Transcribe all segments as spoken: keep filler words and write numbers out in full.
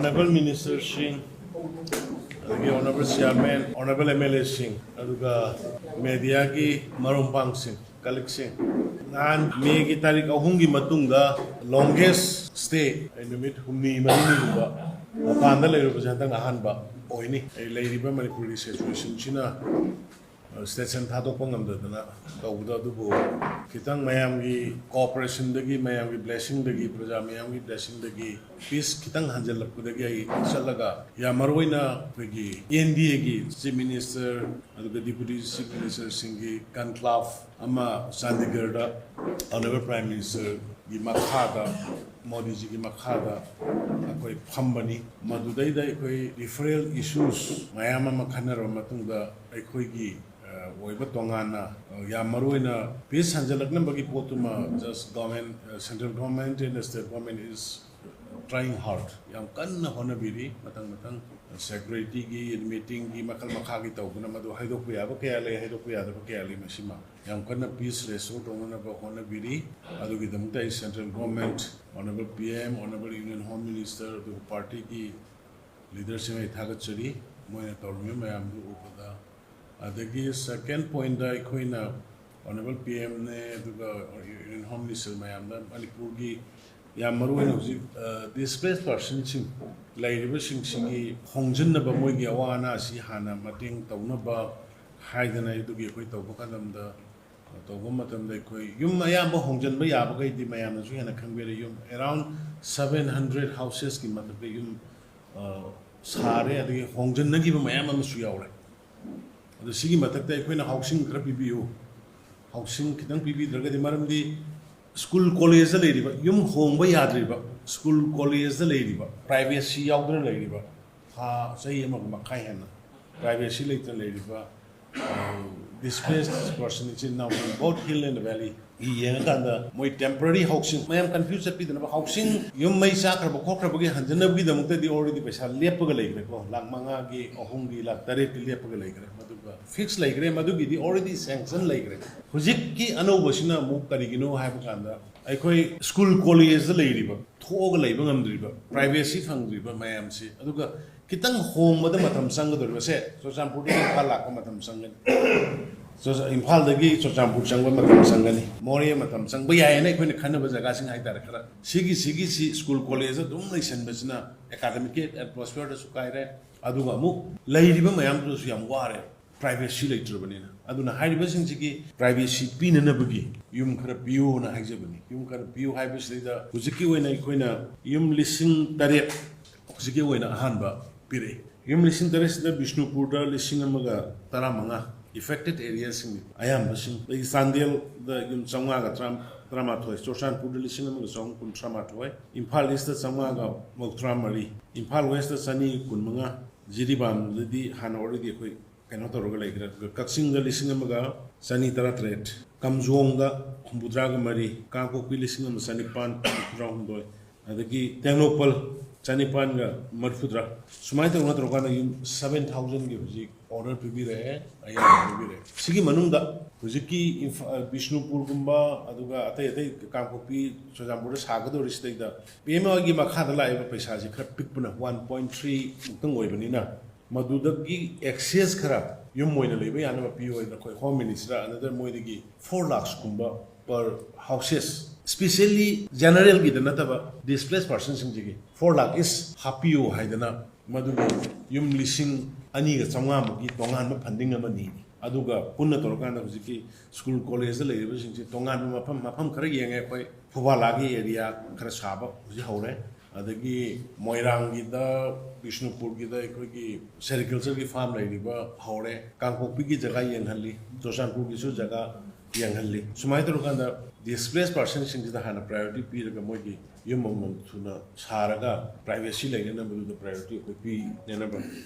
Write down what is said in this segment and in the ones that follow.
Honorable Ministerꯁꯤꯡ, ꯑꯗꯒꯤ Honorable Chairman, Honorable MLAꯁꯤꯡ, ꯑꯗꯨꯒ mediaꯒꯤ ꯃꯔꯨꯞ ꯃꯄꯥꯡꯁꯤꯡ, colleagueꯁꯤꯡ, ꯅꯍꯥꯟ ꯃꯦꯒꯤ ꯇꯥꯔꯤꯛ ꯑꯍꯨꯝꯒꯤ ꯃꯇꯨꯡꯗ longest stay, ꯑꯩ ꯅꯨꯃꯤꯠ ꯍꯨꯝꯅꯤ ꯃꯔꯤꯅꯤꯒꯨꯝꯕ ꯃꯄꯥꯟꯗ ꯂꯩꯔꯨꯕꯁꯦ ꯍꯟꯗꯛꯅ ꯑꯍꯥꯟꯕ ꯑꯣꯏꯅꯤ꯫ ꯑꯩ ꯂꯩꯔꯤꯕ ꯃꯅꯤꯄꯨꯔꯒꯤ situationꯁꯤꯅ stateꯁꯤꯅ ꯊꯥꯗꯣꯛꯄ ꯉꯝꯗꯗꯅ ꯇꯧꯕꯗꯣ, ꯑꯗꯨꯕꯨ ꯈꯤꯇꯪ ꯃꯌꯥꯝꯒꯤ cooperationꯗꯒꯤ, ꯃꯌꯥꯝꯒꯤ blessingꯗꯒꯤ, ꯄ꯭ꯔꯖꯥ ꯃꯌꯥꯝꯒꯤ blessingꯗꯒꯤ peace ꯈꯤꯇꯪ ꯍꯟꯖꯜꯂꯛꯄꯗꯒꯤ ꯑꯩ ꯆꯠꯂꯒ, ꯌꯥꯝ ꯃꯔꯨꯑꯣꯏꯅ ꯑꯩꯈꯣꯏꯒꯤ NDAꯒꯤ Chief Minister, ꯑꯗꯨꯒ Deputy Chief Ministerꯁꯤꯡꯒꯤ conclave ꯑꯃ ꯆꯥꯟꯗꯤꯒꯔꯗ Honorable Prime Ministerꯒꯤ ꯃꯈꯥꯗ, ꯃꯣꯗꯤꯖꯤꯒꯤ ꯃꯈꯥꯗ ꯑꯩꯈꯣꯏ ꯐꯝꯕꯅꯤ꯫ ꯃꯗꯨꯗꯩꯗ ꯑꯩꯈꯣꯏ referral issues ꯃꯌꯥꯝ ꯑꯃ ꯈꯟꯅꯔꯕ ꯃꯇꯨꯡꯗ ꯑꯩꯈꯣꯏꯒꯤ ꯑ, ꯑꯣꯏꯕ ꯇꯣꯉꯥꯟꯅ, ꯑ, ꯌꯥꯝ ꯃꯔꯨꯑꯣꯏꯅ peace ꯍꯟꯖꯜꯂꯛꯅꯕꯒꯤ ꯄꯣꯠꯇꯨꯃ just government, ꯑ, central government and state government is trying hard, ꯌꯥꯝ ꯀꯟꯅ ꯍꯣꯠꯅꯕꯤꯔꯤ꯫ ꯃꯊꯪ ꯃꯊꯪ securityꯒꯤ, meetingꯒꯤ ꯃꯈꯜ ꯃꯈꯥꯒꯤ ꯇꯧꯗꯨꯅ ꯃꯗꯨ ꯍꯥꯏꯗꯣꯛꯄ ꯌꯥꯕ ꯀꯌꯥ ꯂꯩ, ꯍꯥꯏꯗꯣꯛꯄ ꯌꯥꯗꯕ ꯀꯌꯥ ꯂꯩ, ꯃꯁꯤꯃ ꯌꯥꯝ ꯀꯟꯅ peace restore ꯇꯧꯅꯅꯕ ꯍꯣꯠꯅꯕꯤꯔꯤ꯫ ꯑꯗꯨꯒꯤꯗꯃꯛꯇ ꯑꯩ central government, Honorable PM, Honorable Union Home Minister, ꯑꯗꯨꯒ partyꯒꯤ leaderꯁꯤꯡ ꯑꯩ ꯊꯥꯒꯠꯆꯔꯤ, ꯃꯣꯏꯅ ꯇꯧꯔꯝꯃꯤꯕ ꯃꯌꯥꯝꯗꯨ ꯎꯕꯗ꯫ ꯑꯗꯒꯤ second pointꯇ ꯑꯩꯈꯣꯏꯅ Honorable PMꯅꯦ, ꯑꯗꯨꯒ Union Home Minister ꯃꯌꯥꯝꯗ ꯃꯅꯤꯄꯨꯔꯒꯤ ꯌꯥꯝ ꯃꯔꯨꯑꯣꯏꯅ ꯍꯧꯖꯤꯛ, ꯑ, displaced personꯁꯤꯡ ꯂꯩꯔꯤꯕꯁꯤꯡꯁꯤꯒꯤ ꯍꯣꯡꯖꯤꯟꯅꯕ, ꯃꯣꯏꯒꯤ ꯑꯋꯥ ꯑꯅꯥꯁꯤ ꯍꯥꯟꯅ ꯃꯇꯦꯡ ꯇꯧꯅꯕ ꯍꯥꯏꯗꯅ ꯑꯗꯨꯒꯤ ꯑꯩꯈꯣꯏ ꯇꯧꯕ ꯀꯥꯟꯗ, ꯇꯧꯕ ꯃꯇꯝꯗ ꯑꯩꯈꯣꯏ ꯌꯨꯝ ꯑꯌꯥꯝꯕ ꯍꯣꯡꯖꯤꯟꯕ ꯌꯥꯕꯈꯩꯗꯤ ꯃꯌꯥꯝꯅꯁꯨ ꯍꯦꯟꯅ ꯈꯪꯕꯤꯔꯦ꯫ ꯌꯨꯝ around seven hundred housesꯀꯤ ꯃꯊꯛꯇ ꯌꯨꯝ, ꯑ, ꯁꯥꯔꯦ, ꯑꯗꯒꯤ ꯍꯣꯡꯖꯤꯟꯅꯈꯤꯕ ꯃꯌꯥꯝ ꯑꯃꯁꯨ ꯌꯥꯎꯔꯦ꯫ ꯑꯗꯣ ꯁꯤꯒꯤ ꯃꯊꯛꯇ ꯑꯩꯈꯣꯏꯅ housing ꯈꯔ ꯄꯤꯕꯤꯌꯨ, housing ꯈꯤꯇꯪ ꯄꯤꯕꯤꯗ꯭ꯔꯒꯗꯤ, ꯃꯔꯝꯗꯤ school collegeꯇ ꯂꯩꯔꯤꯕ, ꯌꯨꯝ ꯍꯣꯡꯕ ꯌꯥꯗ꯭ꯔꯤꯕ, school collegeꯇ ꯂꯩꯔꯤꯕ, privacy ꯌꯥꯎꯗꯅ ꯂꯩꯔꯤꯕ, ꯊꯥ, ꯆꯍꯤ ꯑꯃꯒ ꯃꯈꯥꯏ ꯍꯦꯟꯅ privacy ꯂꯩꯇꯅ ꯂꯩꯔꯤꯕ, ꯑ, displaced person ꯏꯆꯤꯟ ꯏꯅꯥꯎꯁꯤꯡ, both hill and valley ꯒꯤ ꯌꯦꯡꯉꯀꯥꯟꯗ ꯃꯣꯏ temporary housing, ꯃꯌꯥꯝ confuse ꯆꯠꯄꯤꯗꯅꯕ, housing ꯌꯨꯝ ꯃꯩ ꯆꯥꯈ꯭ꯔꯕ ꯈꯣꯠꯈ꯭ꯔꯕꯒꯤ ꯍꯟꯖꯅꯕꯒꯤꯗꯃꯛꯇꯗꯤ already ꯄꯩꯁꯥ ꯂꯦꯞꯄꯒ ꯂꯩꯈ꯭ꯔꯦꯀꯣ, ꯂꯥꯈ ꯃꯉꯥꯒꯤ, ꯑꯍꯨꯝꯒꯤ, ꯂꯥꯈ ꯇꯔꯦꯠꯀꯤ ꯂꯦꯞꯄꯒ ꯂꯩꯈ꯭ꯔꯦ꯫ ꯃꯗꯨꯒ fix ꯂꯩꯈ꯭ꯔꯦ, ꯃꯗꯨꯒꯤꯗꯤ already sanction ꯂꯩꯈ꯭ꯔꯦ꯫ ꯍꯧꯖꯤꯛꯀꯤ ꯑꯅꯧꯕꯁꯤꯅ ꯑꯃꯨꯛ ꯀꯔꯤꯒꯤꯅꯣ ꯍꯥꯏꯕ ꯀꯥꯟꯗ, ꯑꯩꯈꯣꯏ ꯁ꯭ꯀꯨꯜ ꯀꯣꯂꯦꯖꯇ ꯂꯩꯔꯤꯕ, ꯊꯣꯛꯑꯒ ꯂꯩꯕ ꯉꯝꯗ꯭ꯔꯤꯕ, ꯄ꯭ꯔꯥꯏꯚꯦꯁꯤ ꯐꯪꯗ꯭ꯔꯤꯕ ꯃꯌꯥꯝꯁꯤ, ꯑꯗꯨꯒ ꯈꯤꯇꯪ ꯍꯣꯡꯕꯗ ꯃꯇꯝ ꯆꯪꯒꯗꯧꯔꯤꯕꯁꯦ ꯆꯨꯔꯆꯥꯟꯄꯨꯔꯗꯒꯤ ꯏꯝꯐꯥꯜ ꯂꯥꯛꯄ ꯃꯇꯝ ꯆꯪꯒꯅꯤ꯫ ꯆꯨꯔꯆꯥ-, ꯏꯝꯐꯥꯜꯗꯒꯤ ꯆꯨꯔꯆꯥꯟꯄꯨꯔ ꯆꯪꯕ ꯃꯇꯝ ꯆꯪꯒꯅꯤ, ꯃꯣꯔꯦ ꯃꯇꯝ ꯆꯪꯕ ꯌꯥꯏꯌꯦꯅ ꯑꯩꯈꯣꯏꯅ ꯈꯟꯅꯕ ꯖꯒꯥꯁꯤꯡ ꯍꯥꯏꯇꯥꯔꯦ꯫ ꯈꯔ ꯁꯤꯒꯤ, ꯁꯤꯒꯤ, ꯁꯤ ꯁ꯭ꯀꯨꯜ ꯀꯣꯂꯦꯖ ꯑꯗꯨꯝ ꯂꯩꯁꯟꯕꯁꯤꯅ ꯑꯦꯀꯥꯗꯃꯤꯛꯀꯤ ꯑꯦꯠꯃꯣꯁꯐꯤꯌꯔꯗꯁꯨ ꯀꯥꯏꯔꯦ, ꯑꯗꯨꯒ ꯑꯃꯨꯛ ꯂꯩꯔꯤꯕ ꯃꯌꯥꯝꯗꯨꯁꯨ ꯌꯥꯝ ꯋꯥꯔꯦ꯫ ꯄ꯭ꯔꯥꯏꯚꯦꯁꯤ ꯂꯩꯇ꯭ꯔꯕꯅꯤꯅ꯫ ꯑꯗꯨꯅ ꯍꯥꯏꯔꯤꯕꯁꯤꯡꯁꯤꯒꯤ ꯄ꯭ꯔꯥꯏꯚꯦꯁꯤ ꯄꯤꯅꯅꯕꯒꯤ ꯌꯨꯝ ꯈꯔ ꯄꯤꯌꯨꯅ ꯍꯥꯏꯖꯕꯅꯤ꯫ ꯌꯨꯝ ꯈꯔ ꯄꯤꯌꯨ ꯍꯥꯏꯕꯁꯤꯗꯩꯗ ꯍꯧꯖꯤꯛꯀꯤ ꯑꯣꯏꯅ ꯑꯩꯈꯣꯏꯅ ꯌꯨꯝ ꯂꯤꯁꯤꯡ ꯇꯔꯦꯠ ꯍꯧꯖꯤꯛꯀꯤ ꯑꯣꯏꯅ ꯑꯍꯥꯟꯕ ꯄꯤꯔꯛꯏ꯫ ꯌꯨꯝ ꯂꯤꯁꯤꯡ ꯇꯔꯦꯠꯁꯤꯗ ꯕꯤꯁꯅꯨꯄꯨꯔꯗ ꯂꯤꯁꯤꯡ ꯑꯃꯒ ꯇꯔꯥꯃꯉꯥ, affected areaꯁꯤꯡꯅꯤ ꯑꯌꯥꯝꯕꯁꯤꯡ꯫ ꯑꯗꯒꯤ ꯆꯥꯟꯗꯦꯜꯗ ꯌꯨꯝ ꯆꯥꯝꯃꯉꯥꯒ ꯇꯔꯥ-, ꯇꯔꯥꯃꯥꯊꯣꯏ, ꯆꯨꯔꯆꯥꯟꯄꯨꯔꯗ ꯂꯤꯁꯤꯡ ꯑꯃꯒ ꯆꯍꯨꯝ ꯀꯨꯟꯊ꯭ꯔꯥ ꯃꯥꯊꯣꯏ, ꯏꯝꯐꯥꯜ ꯏꯁꯇ ꯆꯥꯝꯃꯉꯥꯒ ꯃꯧꯗ꯭ꯔꯥ ꯃꯔꯤ, ꯏꯝꯐꯥꯜ ꯋꯦꯁꯇ ꯆꯅꯤ ꯀꯨꯟꯃꯉꯥ, ꯖꯤꯔꯤꯕꯥꯝꯗꯗꯤ ꯍꯥꯟꯅ already ꯑꯩꯈꯣꯏ ꯀꯩꯅꯣ ꯇꯧꯔꯒ ꯂꯩꯈ꯭ꯔꯦ꯫ ꯑꯗꯨꯒ ꯀꯛꯆꯤꯡꯗ ꯂꯤꯁꯤꯡ ꯑꯃꯒ ꯆꯅꯤ ꯇꯔꯥꯇꯔꯦꯠ, ꯀꯥꯝꯖꯣꯡꯗ ꯍꯨꯝꯐꯨꯇꯔꯥꯒ ꯃꯔꯤ, ꯀꯥꯡꯄꯣꯛꯄꯤ ꯂꯤꯁꯤꯡ ꯑꯃ ꯆꯅꯤꯄꯥꯟ ꯍꯨꯝꯐꯨꯇꯔꯥꯍꯨꯝꯗꯣꯏ, ꯑꯗꯒꯤ ꯇꯦꯡꯅꯧꯄꯜ ꯆꯅꯤꯄꯥꯟꯒ ꯃꯔꯤꯐꯨꯇꯔꯥ꯫ ꯁꯨꯃꯥꯏꯅ ꯇꯧꯅ ꯇꯧꯔꯀꯥꯟꯗ ꯌꯨꯝ seven thousandꯒꯤ ꯍꯧꯖꯤꯛ order ꯄꯤꯕꯤꯔꯛꯑꯦ, ꯑꯌꯥꯕ ꯄꯤꯕꯤꯔꯛꯑꯦ꯫ ꯁꯤꯒꯤ ꯃꯅꯨꯡꯗ ꯍꯧꯖꯤꯛꯀꯤ ꯏꯝꯐꯥ-, ꯕꯤꯁꯅꯨꯄꯨꯔꯒꯨꯝꯕ, ꯑꯗꯨꯒ ꯑꯇꯩ ꯑꯇꯩ ꯀꯥꯡꯄꯣꯛꯄꯤ, ꯆꯨꯔꯆꯥꯟꯄꯨꯔꯗ ꯁꯥꯒꯗꯧꯔꯤꯁꯤꯗꯩꯗ ꯄꯤ ꯑꯦꯝ ꯑꯥꯏꯒꯤ ꯃꯈꯥꯗ ꯂꯥꯛꯏꯕ ꯄꯩꯁꯥꯁꯤ ꯈꯔ ꯄꯤꯛꯄꯅ, one point three ꯃꯨꯛꯇꯪ ꯑꯣꯏꯕꯅꯤꯅ, ꯃꯗꯨꯗꯒꯤ excess ꯈꯔ ꯌꯨꯝ ꯑꯣꯏꯅ ꯂꯩꯕ ꯌꯥꯅꯕ ꯄꯤꯌꯨ ꯍꯥꯏꯅ ꯑꯩꯈꯣꯏ Home Minister another ꯃꯣꯏꯗꯒꯤ four lakhs ꯀꯨꯝꯕ per houses, specially generalꯒꯤꯗ ꯅꯠꯇꯕ displaced personꯁꯤꯡꯁꯤꯒꯤ four lakh is ꯍꯥꯞꯄꯤꯌꯨ ꯍꯥꯏꯗꯅ ꯃꯗꯨꯒꯤ ꯌꯨꯝ ꯂꯤꯁꯤꯡ ꯑꯅꯤꯒ ꯆꯥꯝꯃꯉꯥꯃꯨꯛꯀꯤ ꯇꯣꯉꯥꯟꯕ funding ꯑꯃ ꯅꯤꯔꯤ꯫ ꯑꯗꯨꯒ ꯄꯨꯟꯅ ꯇꯧꯔꯀꯥꯟꯗ ꯍꯧꯖꯤꯛꯀꯤ ꯁ꯭ꯀꯨꯜ ꯀꯣꯂꯦꯖꯇ ꯂꯩꯔꯤꯕꯁꯤꯡꯁꯤ ꯇꯣꯉꯥꯟꯕ ꯃꯐꯝ, ꯃꯐꯝ ꯈꯔ ꯌꯦꯡꯉꯦ ꯑꯩꯈꯣꯏ꯫ ꯐꯨꯕꯥꯂꯥꯒꯤ area ꯈꯔ ꯁꯥꯕ ꯍꯧꯖꯤꯛ ꯍꯧꯔꯦ꯫ ꯑꯗꯒꯤ ꯃꯣꯏꯔꯥꯡꯒꯤꯗ, ꯕꯤꯁꯅꯨꯄꯨꯔꯒꯤꯗ ꯑꯩꯈꯣꯏꯒꯤ sericultureꯒꯤ farm ꯂꯩꯔꯤꯕ ꯍꯧꯔꯦ꯫ ꯀꯥꯡꯄꯣꯛꯄꯤꯒꯤ ꯖꯒꯥ ꯌꯦꯡꯍꯜꯂꯤ, ꯆꯨꯔꯆꯥꯟꯄꯨꯔꯒꯤꯁꯨ ꯖꯒꯥ ꯌꯦꯡꯍꯜꯂꯤ꯫ ꯁꯨꯃꯥꯏꯅ ꯇꯧꯔꯀꯥꯟꯗ displaced personꯁꯤꯡꯁꯤꯗ ꯍꯥꯟꯅ priority ꯄꯤꯔꯒ ꯃꯣꯏꯒꯤ ꯌꯨꯝ ꯑꯃꯃꯝ ꯊꯨꯅ ꯁꯥꯔꯒ privacy ꯂꯩꯅꯅꯕꯗꯨꯗ priority ꯑꯩꯈꯣꯏ ꯄꯤꯅꯅꯕ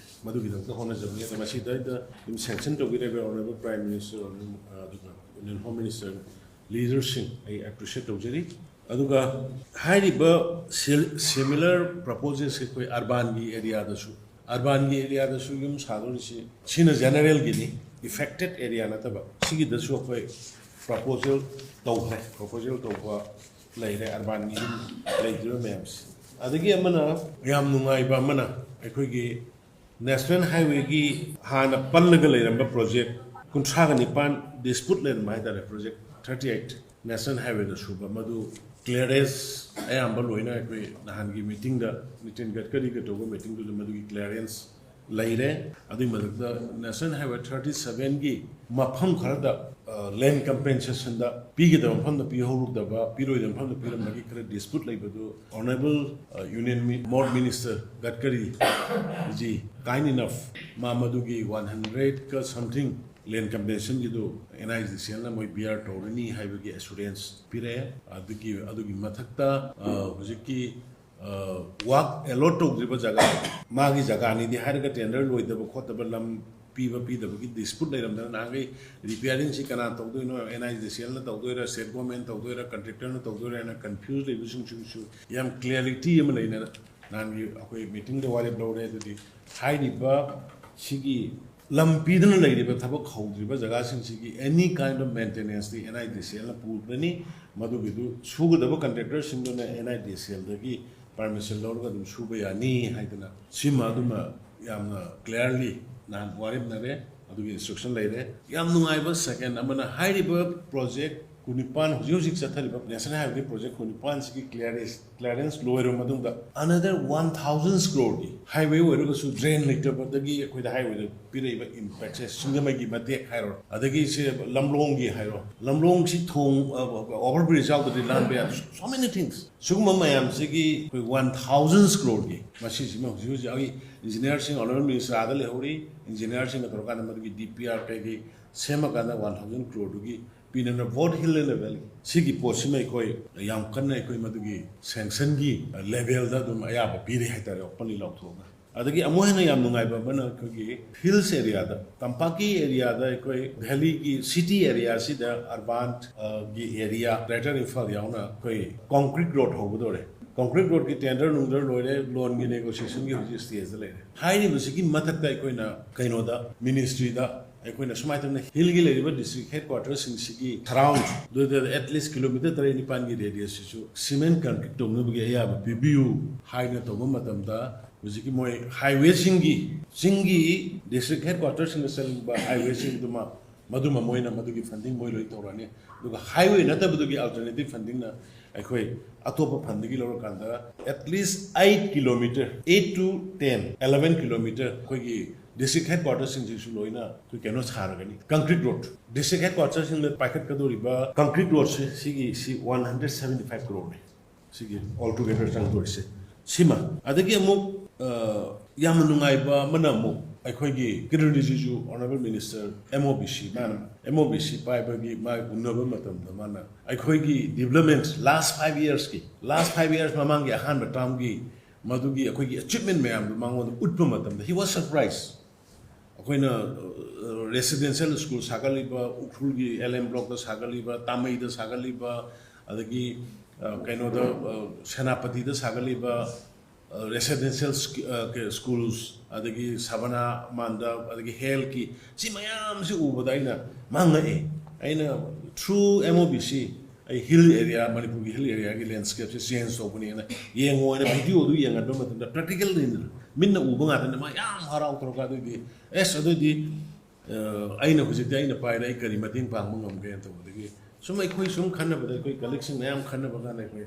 ꯃꯗꯨꯒꯤꯗꯃꯛꯇ ꯍꯣꯠꯅꯖꯕꯅꯤ꯫ ꯑꯗꯣ ꯃꯁꯤꯗꯩꯗ ꯌꯨꯝ sanction ꯇꯧꯕꯤꯔꯤꯕ Honourable Prime Minister, ꯑꯗꯨꯒ Union Home Minister, leaderꯁꯤꯡ ꯑꯩ appreciate ꯇꯧꯖꯔꯤ꯫ ꯑꯗꯨꯒ ꯍꯥꯏꯔꯤꯕ ꯁꯤ-, similar proposalꯁꯦ ꯑꯩꯈꯣꯏ urbanꯒꯤ areaꯗꯁꯨ, urbanꯒꯤ areaꯗꯁꯨ ꯌꯨꯝ ꯁꯥꯗꯣꯔꯤꯁꯤ ꯁꯤꯅ generalꯒꯤꯅꯤ, affected area ꯅꯠꯇꯕ꯫ ꯁꯤꯒꯤꯗꯁꯨ ꯑꯩꯈꯣꯏ ꯄ꯭ꯔꯄꯣꯖꯦꯜ ꯇꯧꯈ꯭ꯔꯦ꯫ ꯄ꯭ꯔꯄꯣꯖꯦꯜ ꯇꯧꯕ ꯂꯩꯔꯦ, ꯑꯔꯕꯥꯟꯒꯤ ꯌꯨꯝ ꯂꯩꯇ꯭ꯔꯤꯕ ꯃꯌꯥꯝꯁꯦ꯫ ꯑꯗꯒꯤ ꯑꯃꯅ, ꯌꯥꯝ ꯅꯨꯡꯉꯥꯏꯕ ꯑꯃꯅ, ꯑꯩꯈꯣꯏꯒꯤ ꯅꯦꯁꯅꯦꯜ ꯍꯥꯏꯋꯦꯒꯤ ꯍꯥꯟꯅ ꯄꯜꯂꯒ ꯂꯩꯔꯝꯕ ꯄ꯭ꯔꯣꯖꯦꯛ ꯀꯨꯟꯊ꯭ꯔꯥꯒ ꯅꯤꯄꯥꯟ ꯗꯤꯁꯄ꯭ꯌꯨꯠ ꯂꯩꯔꯝꯕ ꯍꯥꯏꯇꯥꯔꯦ, ꯄ꯭ꯔꯣꯖꯦꯛ ꯊꯥꯔꯇꯤ ꯑꯩꯠ ꯅꯦꯁꯅꯦꯜ ꯍꯥꯏꯋꯦꯗ ꯁꯨꯕ, ꯃꯗꯨ ꯀ꯭ꯂꯤꯌꯥꯔꯦꯟꯁ ꯑꯌꯥꯝꯕ ꯂꯣꯏꯅ, ꯑꯩꯈꯣꯏ ꯅꯍꯥꯟꯒꯤ ꯃꯤꯇꯤꯡꯗ, ꯅꯤꯇꯤꯟ ꯒꯗꯀꯔꯤꯒ ꯇꯧꯕ ꯃꯤꯇꯤꯡꯗꯨꯗ ꯃꯗꯨꯒꯤ ꯀ꯭ꯂꯤꯌꯥꯔꯦꯟꯁ ꯂꯩꯔꯦ꯫ ꯑꯗꯨꯒꯤ ꯃꯊꯛꯇ ꯅꯦꯁꯅꯦꯜ ꯍꯥꯏꯋꯦ ꯊꯥꯔꯇꯤ ꯁꯚꯦꯟꯒꯤ ꯃꯐꯝ ꯈꯔꯗ ꯂꯦꯟ ꯀꯝꯄꯦꯟꯁꯦꯁꯟꯗ ꯄꯤꯒꯗꯕ ꯃꯐꯝꯗ ꯄꯤꯍꯧꯔꯨꯗꯕ, ꯄꯤꯔꯣꯏꯗꯕ ꯃꯐꯝꯗ ꯄꯤꯔꯝꯕꯒꯤ ꯈꯔ ꯗꯤꯁꯄ꯭ꯌꯨꯠ ꯂꯩꯕꯗꯨ, ꯑꯣꯅꯔꯦꯕꯜ ꯌꯨꯅꯤꯌꯟ ꯃꯣꯠ ꯃꯤꯅꯤꯁꯇꯔ ꯒꯗꯀꯔꯤ ꯖꯤ, ꯀꯥꯏꯟ ꯏꯅꯐ, ꯃꯥ ꯃꯗꯨꯒꯤ ꯋꯥꯟ ꯍꯟꯗ꯭ꯔꯦꯗꯀ ꯁꯝꯊꯤꯡ ꯂꯦꯟ ꯀꯝꯄꯦꯟꯁꯦꯁꯟꯒꯤꯗꯨ ꯑꯦꯟ ꯑꯥꯏ ꯗꯤ ꯁꯤ ꯑꯦꯜꯅ ꯃꯣꯏ ꯕꯤꯌꯥꯔ ꯇꯧꯔꯅꯤ ꯍꯥꯏꯕꯒꯤ ꯑꯦꯁꯨꯔꯦꯟꯁ ꯄꯤꯔꯛꯑꯦ꯫ ꯑꯗꯨꯒꯤ, ꯑꯗꯨꯒꯤ ꯃꯊꯛꯇ, ꯑ, ꯍꯧꯖꯤꯛꯀꯤ, ꯑ, ꯋꯥꯛ ꯑꯦꯂꯣꯠ ꯇꯧꯗ꯭ꯔꯤꯕ ꯖꯒꯥ, ꯃꯥꯒꯤ ꯖꯒꯥꯅꯤꯗꯤ ꯍꯥꯏꯔꯒ ꯇꯦꯟꯗꯔ ꯂꯣꯏꯗꯕ ꯈꯣꯠꯇꯕ, ꯂꯝ ꯄꯤꯕ ꯄꯤꯗꯕꯒꯤ ꯗꯤꯁꯄ꯭ꯌꯨꯠ ꯂꯩꯔꯝꯗꯅ ꯅꯍꯥꯟꯈꯩ ꯔꯤꯄꯤꯌꯥꯔꯤꯡꯁꯤ ꯀꯅꯥ ꯇꯧꯗꯣꯏꯅꯣ, and I D C ꯑꯦꯜꯅ ꯇꯧꯗꯣꯏꯔꯥ, state government ꯇꯧꯗꯣꯏꯔꯥ, ꯀꯟꯇ꯭ꯔꯦꯛꯇꯔꯅ ꯇꯧꯗꯣꯏꯔꯥ ꯍꯥꯏꯅ ꯀꯟꯐ꯭ꯌꯨꯁ ꯂꯩꯕꯁꯤꯡꯁꯤꯁꯨ ꯌꯥꯝ ꯀ꯭ꯂꯤꯌꯥꯔꯤꯇꯤ ꯑꯃ ꯂꯩꯅ ꯅꯍꯥꯟꯒꯤ ꯑꯩꯈꯣꯏ ꯃꯤꯇꯤꯡꯗ ꯋꯥꯔꯦꯞ ꯂꯧꯔꯦ꯫ ꯑꯗꯨꯗꯤ ꯍꯥꯏꯔꯤꯕ ꯁꯤꯒꯤ ꯂꯝ ꯄꯤꯗꯨꯅ ꯂꯩꯔꯤꯕ ꯊꯕꯛ ꯍꯧꯗ꯭ꯔꯤꯕ ꯖꯒꯥꯁꯤꯡꯁꯤꯒꯤ any kind of maintenanceꯇꯤ ꯑꯦꯟ ꯑꯥꯏ ꯗꯤ ꯁꯤ ꯑꯦꯜꯅ ꯄꯨꯒꯅꯤ꯫ ꯃꯗꯨꯒꯤꯗꯨ ꯁꯨꯒꯗꯕ ꯀꯟꯇ꯭ꯔꯦꯛꯇꯔꯁꯤꯡꯗꯨꯅ ꯑꯦꯟ ꯑꯥꯏ ꯗꯤ ꯁꯤ ꯑꯦꯜꯗꯒꯤ ꯄꯔꯃꯤꯁꯟ ꯂꯧꯔꯒ ꯑꯗꯨꯝ ꯁꯨꯕ ꯌꯥꯅꯤ ꯍꯥꯏꯗꯅ, ꯁꯤꯃ ꯑꯗꯨꯃ ꯌꯥꯝꯅ ꯀ꯭ꯂꯤꯌꯥꯔꯂꯤ ꯅꯍꯥꯟ ꯋꯥꯔꯦꯞꯅꯔꯦ, ꯑꯗꯨꯒꯤ ꯏꯟꯁꯇ꯭ꯔꯛꯁꯟ ꯂꯩꯔꯦ꯫ ꯌꯥꯝ ꯅꯨꯡꯉꯥꯏꯕ ꯁꯦꯀꯦꯟ ꯑꯃꯅ, ꯍꯥꯏꯔꯤꯕ ꯄ꯭ꯔꯣꯖꯦꯛ ꯀꯨꯟꯅꯤꯄꯥꯟ, ꯍꯧꯖꯤꯛ ꯍꯧꯖꯤꯛ ꯆꯠꯊꯔꯤꯕ ꯅꯦꯁꯅꯦꯜ ꯍꯥꯏꯋꯦꯒꯤ ꯄ꯭ꯔꯣꯖꯦꯛ ꯀꯨꯟꯅꯤꯄꯥꯟꯁꯤꯒꯤ ꯀ꯭ꯂꯤꯌꯥꯔꯦꯟꯁ, ꯀ꯭ꯂꯤꯌꯥꯔꯦꯟꯁ ꯂꯣꯏꯔꯕ ꯃꯇꯨꯡꯗ another one thousand crore ꯗꯤ, ꯍꯥꯏꯋꯦ ꯑꯣꯏꯔꯒꯁꯨ ꯗ꯭ꯔꯦꯟ ꯂꯩꯇꯕꯗꯒꯤ ꯑꯩꯈꯣꯏꯗ ꯍꯥꯏꯋꯦꯗ ꯄꯤꯔꯛꯏꯕ ꯏꯝꯄꯦꯛꯁꯦ, ꯁꯤꯡꯖꯃꯩꯒꯤ ꯃꯇꯦꯛ ꯍꯥꯏꯔꯣ, ꯑꯗꯒꯤ ꯁꯤ ꯂꯝꯂꯣꯡꯒꯤ ꯍꯥꯏꯔꯣ, ꯂꯝꯂꯣꯡꯁꯤ ꯊꯣꯡ, ꯑ, ꯑꯣꯚꯔ ꯕ꯭ꯔꯤꯖ ꯌꯥꯎꯗ꯭ꯔꯗꯤ ꯂꯥꯟꯕ ꯌꯥꯗꯦ꯫ So many things꯫ ꯁꯤꯒꯨꯝꯕ ꯃꯌꯥꯝꯁꯤꯒꯤ ꯑꯩꯈꯣꯏ ꯋꯥꯟ ꯊꯥꯎꯖꯟ ꯀ꯭ꯔꯣꯔꯒꯤ, ꯃꯁꯤꯁꯤꯃ ꯍꯧꯖꯤꯛ ꯍꯧꯖꯤꯛ ꯑꯩ ꯏꯟꯖꯤꯅꯤꯌꯥꯔꯁꯤꯡ, ꯑꯣꯅꯔꯦꯕꯜ ꯃꯤꯅꯤꯁꯇꯔ ꯑꯥꯗ ꯂꯩꯍꯧꯔꯤ, ꯏꯟꯖꯤꯅꯤꯌꯥꯔꯁꯤꯡꯒ ꯇꯧꯔꯀꯥꯟꯗ ꯃꯗꯨꯒꯤ ꯗꯤ ꯄꯤ ꯑꯥꯔ ꯀꯩꯀꯩ ꯁꯦꯝꯃꯀꯥꯟꯗ ꯋꯥꯟ ꯊꯥꯎꯖꯟ ꯀ꯭ꯔꯣꯔꯗꯨꯒꯤ ꯄꯤꯅꯅꯕ ꯕꯣꯠ ꯍꯤꯜ ꯑꯦꯟ ꯚꯦꯂꯤ ꯁꯤꯒꯤ ꯄꯣꯠꯁꯤꯃ ꯑꯩꯈꯣꯏ ꯌꯥꯝ ꯀꯟꯅ ꯑꯩꯈꯣꯏ ꯃꯗꯨꯒꯤ ꯁꯦꯡꯁꯟꯒꯤ ꯂꯦꯚꯦꯜꯗ ꯑꯗꯨꯝ ꯑꯌꯥꯕ ꯄꯤꯔꯦ ꯍꯥꯏꯇꯥꯔꯦ, ꯑꯣꯄꯟꯂꯤ ꯂꯥꯎꯊꯣꯛꯑꯒ꯫ ꯑꯗꯒꯤ ꯑꯃꯨꯛ ꯍꯦꯟꯅ ꯌꯥꯝ ꯅꯨꯡꯉꯥꯏꯕ ꯑꯃꯅ ꯑꯩꯈꯣꯏꯒꯤ ꯍꯤꯜꯁ ꯑꯦꯔꯤꯌꯥꯗ, ꯇꯝꯄꯥꯛꯀꯤ ꯑꯦꯔꯤꯌꯥꯗ, ꯑꯩꯈꯣꯏ ꯚꯦꯂꯤꯒꯤ ꯁꯤꯇꯤ ꯑꯦꯔꯤꯌꯥꯁꯤꯗ, ꯑꯔꯕꯥꯟ, ꯑ, ꯒꯤ ꯑꯦꯔꯤꯌꯥ, ꯒ꯭ꯔꯦꯇꯔ ꯏꯝꯐꯥꯜ ꯌꯥꯎꯅ ꯑꯩꯈꯣꯏ ꯀꯣꯡꯀ꯭ꯔꯤꯠ ꯔꯣꯗ ꯍꯧꯒꯗꯧꯔꯦ꯫ ꯀꯣꯡꯀ꯭ꯔꯤꯠ ꯔꯣꯗꯀꯤ ꯇꯦꯟꯗꯔ ꯅꯨꯡꯗꯔ ꯂꯣꯏꯔꯦ, ꯂꯣꯟꯒꯤ ꯅꯦꯒꯣꯁꯤꯌꯦꯁꯟꯒꯤ ꯍꯧꯖꯤꯛ ꯁ꯭ꯇꯦꯖꯇ ꯂꯩꯔꯦ꯫ ꯍꯥꯏꯔꯤꯕꯁꯤꯒꯤ ꯃꯊꯛꯇ ꯑꯩꯈꯣꯏꯅ ꯀꯩꯅꯣꯗ, ꯃꯤꯅꯤꯁꯇ꯭ꯔꯤꯗ ꯑꯩꯈꯣꯏꯅ ꯁꯨꯃꯥꯏꯅ ꯇꯧꯅ ꯍꯤꯜꯒꯤ ꯂꯩꯔꯤꯕ ꯗꯤꯁꯇ꯭ꯔꯤꯛ ꯍꯦꯗ ꯀ꯭ꯋꯥꯇꯔꯁꯤꯡꯁꯤꯒꯤ ꯁꯔꯥꯎꯟꯗꯨꯗ ꯑꯦꯠꯂꯤꯁ ꯀꯤꯂꯣꯃꯤꯇꯔ ꯇꯔꯦꯠ ꯅꯤꯄꯥꯟꯒꯤ ꯔꯦꯗꯤꯌꯁꯁꯤꯁꯨ ꯁꯤꯃꯦꯟ ꯀꯟꯀ꯭ꯔꯤꯠ ꯇꯧꯅꯕꯒꯤ ꯑꯌꯥꯕ ꯄꯤꯕꯤꯌꯨ ꯍꯥꯏꯅ ꯇꯧꯕ ꯃꯇꯝꯗ, ꯍꯧꯖꯤꯛꯀꯤ ꯃꯣꯏ ꯍꯥꯏꯋꯦꯁꯤꯡꯒꯤ, ꯆꯤꯡꯒꯤ ꯗꯤꯁꯇ꯭ꯔꯤꯛ ꯍꯦꯗ ꯀ꯭ꯋꯥꯇꯔꯁꯤꯡꯗ ꯆꯪꯕ ꯍꯥꯏꯋꯦꯁꯤꯡꯗꯨꯃ, ꯃꯗꯨꯃ ꯃꯣꯏꯅ ꯃꯗꯨꯒꯤ ꯐꯟꯗꯤꯡ ꯃꯣꯏ ꯂꯣꯏ ꯇꯧꯔꯅꯤ꯫ ꯑꯗꯨꯒ ꯍꯥꯏꯋꯦ ꯅꯠꯇꯕꯗꯨꯒꯤ ꯑꯜꯇꯔꯅꯦꯇꯤꯞ ꯐꯟꯗꯤꯡꯅ ꯑꯩꯈꯣꯏ ꯑꯇꯣꯞꯄ ꯐꯟꯗꯒꯤ ꯂꯧꯔꯀꯥꯟꯗ at least eight kilometer, eight to ten, eleven kilometer ꯑꯩꯈꯣꯏꯒꯤ ꯗꯤꯁꯇ꯭ꯔꯤꯛ ꯍꯦꯗ ꯀ꯭ꯋꯥꯇꯔꯁꯤꯡꯁꯤꯁꯨ ꯂꯣꯏꯅ ꯑꯩꯈꯣꯏ ꯀꯩꯅꯣ ꯁꯥꯔꯒꯅꯤ, ꯀꯪꯀ꯭ꯔꯤꯠ ꯔꯣꯗ꯫ ꯗꯤꯁꯇ꯭ꯔꯤꯛ ꯍꯦꯗ ꯀ꯭ꯋꯥꯇꯔꯁꯤꯡꯗ ꯄꯥꯏꯈꯠꯀꯗꯧꯔꯤꯕ ꯀꯪꯀ꯭ꯔꯤꯠ ꯔꯣꯗꯁꯦ, ꯁꯤꯒꯤ ꯁꯤ one hundred seventy five crore ꯅꯤ꯫ ꯁꯤꯒꯤ ꯑꯣꯜ ꯇꯨꯒꯦꯗꯔ ꯆꯪꯗꯣꯏꯁꯦ ꯁꯤꯃ꯫ ꯑꯗꯒꯤ ꯑꯃꯨꯛ ꯑ, ꯌꯥꯝꯅ ꯅꯨꯡꯉꯥꯏꯕ ꯑꯃꯅ ꯑꯃꯨꯛ ꯑꯩꯈꯣꯏꯒꯤ Kiran ꯔꯤꯖꯤꯖꯨ, honourable minister, M O B C, ꯃꯥꯅ ꯑꯦꯝ ꯑꯣ ꯕꯤ ꯁꯤ ꯄꯥꯏꯕꯒꯤ ꯃꯥ ꯎꯅꯕ ꯃꯇꯝꯗ ꯃꯥꯅ ꯑꯩꯈꯣꯏꯒꯤ ꯗꯤꯕꯂꯞꯃꯦꯟ ꯂꯥꯁ ꯐꯥꯏꯚ ꯏꯌꯔꯁꯀꯤ, ꯂꯥꯁ ꯐꯥꯏꯚ ꯏꯌꯔꯁ ꯃꯃꯥꯡꯒꯤ ꯑꯍꯥꯟꯕ ꯇꯥꯔꯝꯒꯤ ꯃꯗꯨꯒꯤ ꯑꯩꯈꯣꯏꯒꯤ ꯑꯆꯤꯞꯃꯦꯟ ꯃꯌꯥꯝꯗꯨ ꯃꯉꯣꯟꯗ ꯎꯠꯄ ꯃꯇꯝꯗ he was surprised꯫ ꯑꯩꯈꯣꯏꯅ ꯔꯦꯁꯤꯗꯦꯟꯁꯤꯌꯦꯜ ꯁ꯭ꯀꯨꯜ ꯁꯥꯒꯠꯂꯤꯕ, ꯎꯈ꯭ꯔꯨꯜꯒꯤ ꯑꯦꯜ ꯑꯦꯝ ꯕ꯭ꯂꯣꯛꯇ ꯁꯥꯒꯠꯂꯤꯕ, ꯇꯥꯃꯩꯗ ꯁꯥꯒꯠꯂꯤꯕ, ꯑꯗꯒꯤ ꯑ, ꯀꯩꯅꯣꯗ, ꯑ, ꯁꯦꯅꯥꯄꯇꯤꯗ ꯁꯥꯒꯠꯂꯤꯕ, ꯑ, ꯔꯦꯁꯤꯗꯦꯟꯁꯤꯌꯦꯜ ꯁ꯭ꯀꯤ-, ꯑ, ꯀꯩ, ꯁ꯭ꯀꯨꯜꯁ, ꯑꯗꯒꯤ ꯁꯕꯅꯥ ꯃꯥꯟꯗꯞ, ꯑꯗꯒꯤ ꯍꯦꯜꯊꯀꯤ, ꯁꯤ ꯃꯌꯥꯝꯁꯤ ꯎꯕꯗ ꯑꯩꯅ ꯃꯥꯡꯉꯛꯑꯦ꯫ ꯑꯩꯅ through M O B C, ꯑꯩ ꯍꯤꯜ ꯑꯦꯔꯤꯌꯥ, ꯃꯅꯤꯄꯨꯔꯒꯤ ꯍꯤꯜ ꯑꯦꯔꯤꯌꯥꯒꯤ ꯂꯦꯟꯁ꯭ꯀꯦꯞꯁꯦ ꯆꯦꯟꯖ ꯇꯧꯕꯅꯦꯅ ꯌꯦꯡꯉꯣ ꯍꯥꯏꯅ ꯚꯤꯗꯤꯑꯣꯗꯨ ꯌꯦꯡꯍꯟꯕ ꯃꯇꯝꯗ, ꯄ꯭ꯔꯦꯛꯇꯤꯀꯦꯜꯅꯤꯗꯅ, ꯃꯤꯠꯅ ꯎꯕ ꯉꯥꯛꯇꯅꯤ꯫ ꯃꯥ ꯌꯥꯝ ꯍꯔꯥꯎ ꯇꯧꯔꯒ, ꯑꯗꯨꯗꯤ ꯑꯦꯁ, ꯑꯗꯨꯗꯤ ꯑ, ꯑꯩꯅ ꯍꯧꯖꯤꯛꯇꯤ ꯑꯩꯅ ꯄꯥꯏꯔꯦ, ꯑꯩ ꯀꯔꯤ ꯃꯇꯦꯡ ꯄꯥꯡꯕ ꯉꯝꯒꯦꯅ ꯇꯧꯕꯗꯒꯤ ꯁꯨꯝ ꯑꯩꯈꯣꯏ ꯁꯨꯝ ꯈꯟꯅꯕꯗ, ꯑꯩꯈꯣꯏ ꯀꯂꯤꯛꯁꯤꯡ ꯃꯌꯥꯝ ꯈꯟꯅꯕ ꯀꯥꯟꯗ, ꯑꯩꯈꯣꯏ,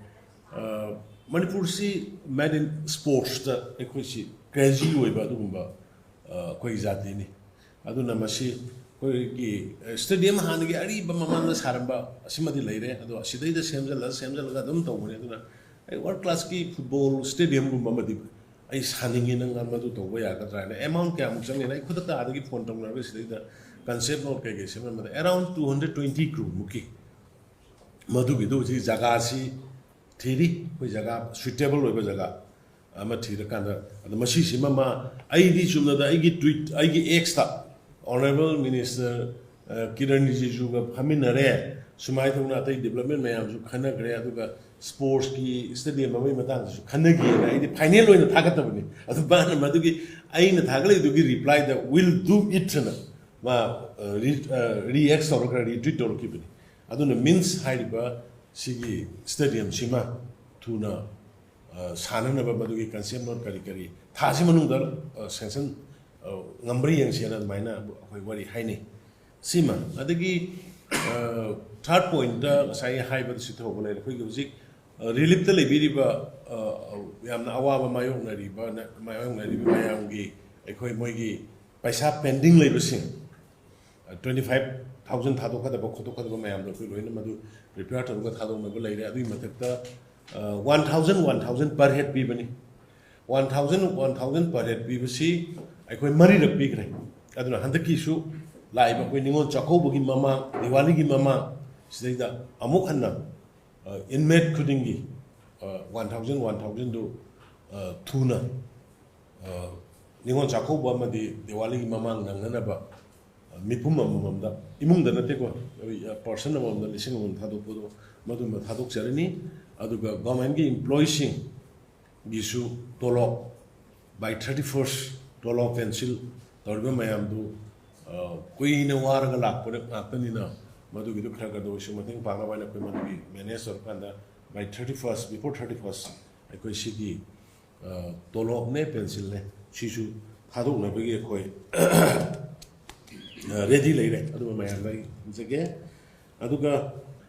ꯑ, ꯃꯅꯤꯄꯨꯔꯁꯤ ꯃꯦꯠ ꯏꯟ ꯁ꯭ꯄꯣꯔꯠꯁꯇ ꯑꯩꯈꯣꯏꯁꯤ ꯀ꯭ꯔꯦꯖꯤ ꯑꯣꯏꯕ ꯑꯗꯨꯒꯨꯝꯕ, ꯑ, ꯑꯩꯈꯣꯏ ꯖꯥꯇꯤꯅꯤ꯫ ꯑꯗꯨꯅ ꯃꯁꯤ ꯑꯩꯈꯣꯏꯒꯤ, ꯑ, ꯁ꯭ꯇꯦꯗꯤꯌꯝ ꯍꯥꯟꯅꯒꯤ ꯑꯔꯤꯕ ꯃꯃꯥꯡꯗ ꯁꯥꯔꯝꯕ ꯑꯁꯤꯃꯗꯤ ꯂꯩꯔꯦ, ꯑꯗꯣ ꯑꯁꯤꯗꯩꯗ ꯁꯦꯝꯖꯜꯂ ꯁꯦꯝꯖꯜꯂꯒ ꯑꯗꯨꯝ ꯇꯧꯕꯅꯦ꯫ ꯑꯗꯨꯅ ꯑꯩ ꯋꯥꯔꯜ ꯀ꯭ꯂꯥꯁꯀꯤ ꯐꯨꯠꯕꯣꯜ ꯁ꯭ꯇꯦꯗꯤꯌꯝꯒꯨꯝꯕ ꯑꯃꯗꯤ ꯑꯩ ꯁꯥꯅꯤꯡꯉꯤ, ꯅꯪ ꯃꯗꯨ ꯇꯧꯕ ꯌꯥꯒꯗ꯭ꯔꯥ ꯍꯥꯏꯅ꯫ ꯑꯦꯃꯥꯎꯟ ꯀꯌꯥꯃꯨꯛ ꯆꯪꯒꯦꯅ ꯑꯩ ꯈꯨꯗꯛꯇ ꯑꯥꯗꯒꯤ ꯐꯣꯟ ꯇꯧꯅꯔꯒ ꯁꯤꯗꯩꯗ ꯀꯟꯁꯦꯞ ꯅꯣꯠ ꯀꯩꯀꯩ ꯁꯦꯝꯃꯝꯕꯗ around two hundred twenty crore ꯃꯨꯛꯀꯤ꯫ ꯃꯗꯨꯒꯤꯗꯨ ꯍꯧꯖꯤꯛ ꯖꯒꯥꯁꯤ ꯊꯤꯔꯤ, ꯑꯩꯈꯣꯏ ꯖꯒꯥ ꯁ꯭ꯌꯨꯇꯦꯕꯜ ꯑꯣꯏꯕ ꯖꯒꯥ ꯑꯃ ꯊꯤꯔꯀꯥꯟꯗ꯫ ꯑꯗꯣ ꯃꯁꯤꯁꯤꯃ ꯃꯥ, ꯑꯩꯗꯤ ꯆꯨꯝꯅꯗ ꯑꯩꯒꯤ ꯇ꯭ꯋꯤꯠ, ꯑꯩꯒꯤ ꯑꯦꯛꯁꯇ ꯑꯣꯅꯔꯦꯕꯜ ꯃꯤꯅꯤꯁꯇꯔ, ꯑ, ꯀꯤꯔꯟ ꯔꯤꯖꯤꯖꯨꯒ ꯐꯝꯃꯤꯟꯅꯔꯦ, ꯁꯨꯃꯥꯏꯅ ꯇꯧꯅ ꯑꯇꯩ ꯗꯤꯕꯂꯞꯃꯦꯟ ꯃꯌꯥꯝꯁꯨ ꯈꯟꯅꯈ꯭ꯔꯦ, ꯑꯗꯨꯒ ꯁ꯭ꯄꯣꯔꯠꯁꯀꯤ ꯁ꯭ꯇꯦꯗꯤꯌꯝ ꯑꯃꯒꯤ ꯃꯇꯥꯡꯗꯁꯨ ꯈꯟꯅꯈꯤꯑꯅ ꯑꯩꯗꯤ ꯐꯥꯏꯅꯦꯜ ꯑꯣꯏꯅ ꯊꯥꯒꯠꯇꯕꯅꯤ꯫ ꯑꯗꯨ ꯃꯥꯅ ꯃꯗꯨꯒꯤ ꯑꯩꯅ ꯊꯥꯒꯠꯂꯛꯏꯗꯨꯒꯤ ꯔꯤꯄ꯭ꯂꯥꯏꯗ "We'll do it" ꯑꯅ ꯃꯥ ꯔꯤꯑꯦꯛ ꯇꯧꯔꯒ ꯔꯤꯇ꯭ꯋꯤꯠ ꯇꯧꯔꯛꯈꯤꯕꯅꯤ꯫ ꯑꯗꯨꯅ ꯃꯤꯟꯁ ꯍꯥꯏꯔꯤꯕ ꯁꯤꯒꯤ ꯁ꯭ꯇꯦꯗꯤꯌꯝꯁꯤꯃ ꯊꯨꯅ ꯑ, ꯁꯥꯟꯅꯅꯕ ꯃꯗꯨꯒꯤ ꯀꯟꯁꯦꯞ ꯅꯣꯠ ꯀꯔꯤ ꯀꯔꯤ ꯊꯥꯁꯤ ꯃꯅꯨꯡꯗ ꯁꯦꯡꯁꯟ ꯉꯝꯕ꯭ꯔꯥ ꯌꯦꯡꯁꯦꯅ ꯑꯗꯨꯃꯥꯏꯅ ꯑꯩꯈꯣꯏ ꯋꯥꯔꯤ ꯍꯥꯏꯅꯩ꯫ ꯁꯤꯃ ꯑꯗꯒꯤ ꯊꯥꯔꯠ ꯄꯣꯏꯟꯠꯇ ꯉꯁꯥꯏ ꯍꯥꯏꯕꯗ ꯁꯤ ꯊꯧꯕ ꯂꯩꯔꯦ꯫ ꯑꯩꯈꯣꯏꯒꯤ ꯍꯧꯖꯤꯛ ꯔꯤꯂꯤꯞꯇ ꯂꯩꯕꯤꯔꯤꯕ, ꯑ, ꯌꯥꯝꯅ ꯑꯋꯥꯕ ꯃꯥꯌꯣꯛꯅꯔꯤꯕ ꯃꯥꯌꯣꯛꯅꯔꯤꯕ ꯃꯌꯥꯝꯒꯤ ꯑꯩꯈꯣꯏ ꯃꯣꯏꯒꯤ ꯄꯩꯁꯥ ꯄꯦꯟꯗꯤꯡ ꯂꯩꯕꯁꯤꯡ, ꯇ꯭ꯋꯦꯟꯇꯤ ꯐꯥꯏꯚ ꯊꯥꯎꯖꯟ ꯊꯥꯗꯣꯛꯀꯗꯕ ꯈꯣꯠꯇꯣꯛꯀꯗꯕ ꯃꯌꯥꯝꯗꯣ ꯑꯩꯈꯣꯏ ꯂꯣꯏꯅ ꯃꯗꯨ ꯄ꯭ꯔꯤꯄꯦꯌꯔ ꯇꯧꯔꯒ ꯊꯥꯗꯣꯛꯅꯕ ꯂꯩꯔꯦ꯫ ꯑꯗꯨꯒꯤ ꯃꯊꯛꯇ one thousand one thousand per head ꯄꯤꯕꯅꯤ꯫ One thousand one thousand per head ꯄꯤꯕꯁꯤ ꯑꯩꯈꯣꯏ ꯃꯔꯤꯔꯛ ꯄꯤꯈ꯭ꯔꯦ꯫ ꯑꯗꯨꯅ ꯍꯟꯗꯛꯀꯤꯁꯨ ꯂꯥꯛꯏꯕ ꯑꯩꯈꯣꯏ ꯅꯤꯉꯣꯜ ꯆꯥꯛꯀꯧꯕꯒꯤ ꯃꯃꯥꯡ, ꯗꯤꯋꯥꯂꯤꯒꯤ ꯃꯃꯥꯡ ꯁꯤꯗꯩꯗ ꯑꯃꯨꯛ ꯍꯟꯅ ꯏꯟꯃꯦꯠ ꯈꯨꯗꯤꯡꯒꯤ ꯋꯥꯟ ꯊꯥꯎꯖꯟ ꯋꯥꯟ ꯊꯥꯎꯖꯟꯗꯨ ꯊꯨꯅ, ꯑ, ꯅꯤꯉꯣꯜ ꯆꯥꯛꯀꯧꯕ ꯑꯃꯗꯤ ꯗꯤꯋꯥꯂꯤꯒꯤ ꯃꯃꯥꯡ ꯅꯪꯅꯅꯕ, ꯑ, ꯃꯤꯄꯨꯝ ꯑꯃꯃꯝꯗ, ꯏꯃꯨꯡꯗ ꯅꯠꯇꯦꯀꯣ, ꯄꯔꯁꯟ ꯑꯃꯃꯝꯗ ꯂꯤꯁꯤꯡ ꯑꯃꯃꯝ ꯊꯥꯗꯣꯛꯄꯗꯣ ꯃꯗꯨꯃ ꯊꯥꯗꯣꯛꯆꯔꯅꯤ꯫ ꯑꯗꯨꯒ ꯒꯚꯔꯟꯃꯦꯟꯠꯀꯤ ꯏꯝꯄ꯭ꯂꯣꯌꯤꯁꯤꯡꯒꯤꯁꯨ ꯇꯣꯂꯣꯞ by thirty first ꯇꯣꯂꯣꯞ ꯄꯦꯟꯁꯤꯜ ꯇꯧꯔꯤꯕ ꯃꯌꯥꯝꯗꯨ, ꯑ, ꯀꯨꯏꯅ ꯋꯥꯔꯒ ꯂꯥꯛꯄ ꯉꯥꯛꯇꯅꯤꯅ ꯃꯗꯨꯒꯤꯗꯨ ꯈꯔ ꯈꯔꯗ ꯑꯣꯏꯁꯨ ꯃꯇꯦꯡ ꯄꯥꯡꯅꯕ ꯍꯥꯏꯅ ꯑꯩꯈꯣꯏ ꯃꯗꯨꯒꯤ ꯃꯦꯅꯦꯖ ꯇꯧꯔꯀꯥꯟꯗ by thirty first, before thirty first ꯑꯩꯈꯣꯏ ꯁꯤꯒꯤ, ꯑ, ꯇꯣꯂꯣꯞꯅꯦ ꯄꯦꯟꯁꯤꯜꯅꯦ ꯁꯤꯁꯨ ꯊꯥꯗꯣꯛꯅꯕꯒꯤ ꯑꯩꯈꯣꯏ, ꯑ, ꯔꯦꯗꯤ ꯂꯩꯔꯦ꯫ ꯑꯗꯨꯒ ꯃꯌꯥꯝꯗ ꯑꯩ ꯍꯪꯖꯒꯦ꯫ ꯑꯗꯨꯒ